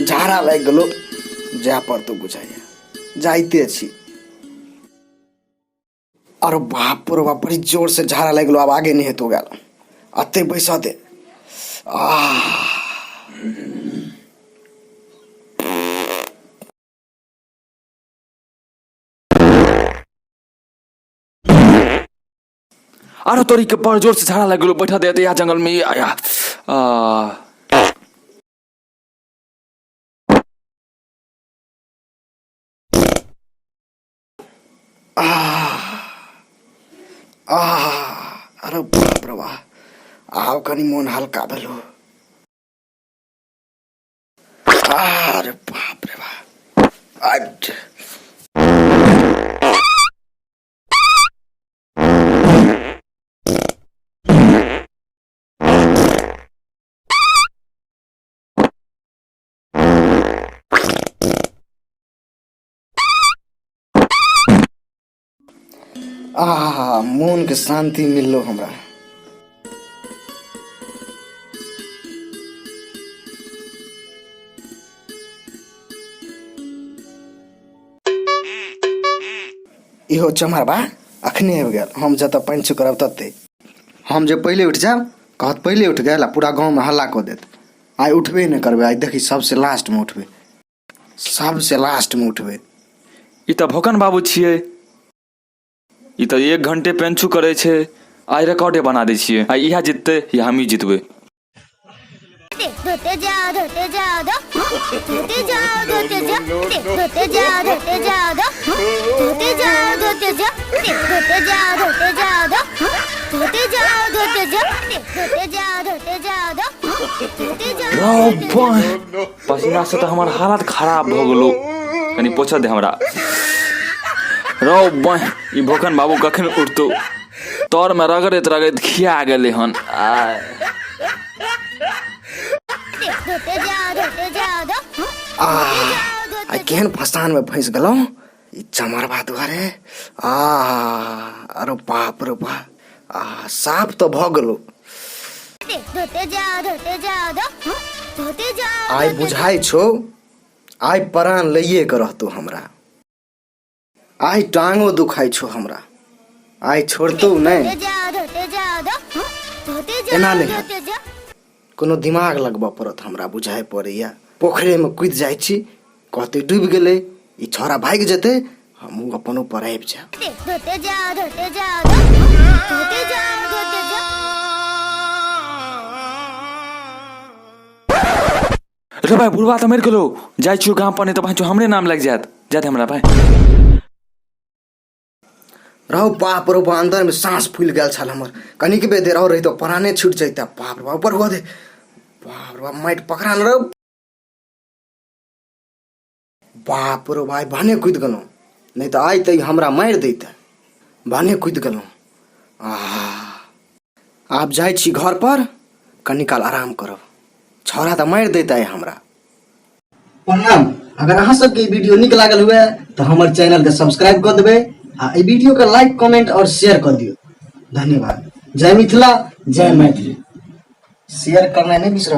झाड़ा लागि गेलो, जाय पड़तौ बुझाइया, जाइते छी। अरे बाप रे बाप, बड़ी जोर से झाड़ा लागि गेलो, आब आगे नहि हेतौ गेल, अते बैसऽ दे। आह आरो तोरी के बड़ जोर से झाड़ा लग गेलो, बैठा दे यहाँ जंगल में आया। आ आ अरे बाप रे बाप, आब कनी मोन हल्का भेलो। अरे बाप रे बाप, अच्छा। आहा, मोन के शांति मिललो हमरा। इहो चमरबा अखने आबि गेल। हम जतऽ पानि करब तते हम जे पहिले उठि जायब, कहत पहिले उठि गेल आ पूरा गाँवमे हल्ला कऽ देत। आइ उठबे नहि करबै, आइ देखी सबसे लास्टमे उठबै, सबसे लास्टमे उठबै। ई तऽ भोकन बाबू छियै, ई तऽ 1 घंटे पेंचू करै छै। आइ रिकॉर्डे बना दै छियै, आइ इएह जिततै या हमही जितबै। धोते जाओ धोते जाओ धोते जाओ धोते जाओ धोते जाओ धोते जाओ धोते जाओ धोते जाओ धोते जाओ धोते जाओ धोते जाओ धोते जाओ धोते जाओ धोते जाओ धोते जाओ। रौ बाँहि, पसीना से तऽ हमर हालत खराब भऽ गेलो, कनि पोछऽ दे हमरा। रौ बाँहि, ई भोखन बाबू कखन उठतौ? तर में रगड़ैत रगड़ैत खिया गेलै हन। आय धोते जाओ धोते जाओ आ आइ केहन फसान में फंसि गेलहुँ ई चमरबा दुआरे। आ अरे बाप रे बाप, आ साफ तऽ भऽ गेलौ। धोते जाओ धोते जाओ धोते जाओ। आइ बुझाइ छौ आइ प्राण लैए के रहतौ हमरा। आइ टांगो दुखाइ छौ हमरा, आइ छोड़तौ नहि। धोते जाओ धोते जाओ धोते जाओ एना नहि धोते जाओ। कोनो दिमाग लगबऽ पड़त हमरा, बुझाइ पड़ैया। पोखरिमे कुदि जाइ छी, कहतै डूबि गेलै ई छौड़ा, भागि जेतै, हमहूँ अपन ऊपर आबि जायब। धोते जाओ धोते जाओ धोते जाओ धोते जाओ। रे भाई, बुढ़वा तऽ मरि गेलो, जाइ छियौ गाम पर, नहि तऽ भाई हमरे नाम लागि जायत। जायत हमरा भाई। रहो बाप रो बा, अंदर में सांस फूल गेल छल हमर। कनिक बे देर और रहितो प्राणे छूट जैता। बाप रे बाप, ऊपर हुआ दे। बाप रे बाप, माटि पकड़ा न रहो। बाप रे भाई, भने कूदि गेलहुँ, नहि तऽ आइ तऽ ई हमरा मारि दैता। भने कूदि गेलहुँ। आह, आब जाइ छी घर पर, कनी काल आराम करब। छौड़ा तऽ मारि दैता आइ हमरा। प्रणाम। अगर अहाँ सबके ई वीडियो नीक लागल हुए तऽ हमर चैनल के सब्सक्राइब कऽ देबै आ एहि वीडियो के लाइक, कमेंट और शेयर कऽ दियौ। धन्यवाद। जय मिथिला, जय मैथिली। शेयर करनाइ नहि बिसरब।